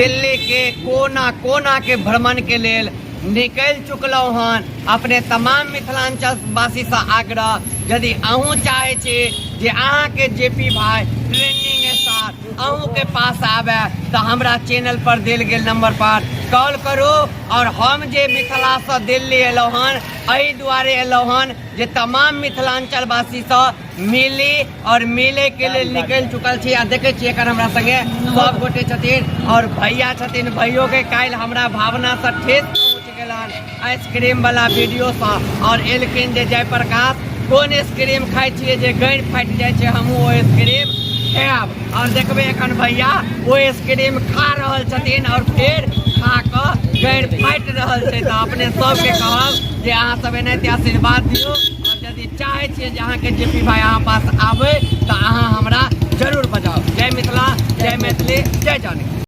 दिल्लीके कोना कोनाके भ्रमणके लेल निकलि चुकलहुँ हन। अपने तमाम मिथिलांचलवासीसँ आग्रह, यदि अहूँ चाहै छी जे अहाँके जे पी भाई ट्रेंडिंग स्टार अहूँके पास आबय तऽ हमरा चैनल पर देल गेल नंबर पर कॉल करू। और हम जे मिथिलासँ दिल्ली एलहुँ हन, एहि दुआरे एलहुँ हन जे तमाम मिथिलांचलवासीसँ मिली और मिले के लेल निकलि चुकल छी। आ देखै छी एखन हमरा संगे सब गोटे छथिन और भैया छथिन। भैयो के काल्हि हमरा भावनासँ ठेस पहुँच गेलनि आइसक्रीम वाला वीडियोसँ, और एलखिन जे जयप्रकाश कोन आइसक्रीम खाइ छियै जे गैर फाटि जाइ छै, हमहूँ ओ आइसक्रीम खायब। और देखबै एखन भैया ओ आइसक्रीम खा रहल छथिन और फेर खा कऽ गैर फाटि रहल छै। तऽ अपने सबके कहब जे अहाँ सब एनाहिते आशीर्वाद दियौ, और यदि चाहै छियै जे अहाँके जे पी भाई अहाँ पास आबै तऽ अहाँ हमरा जरूर बजाउ। जय मिथिला, जय मैथिली, जय जानकी।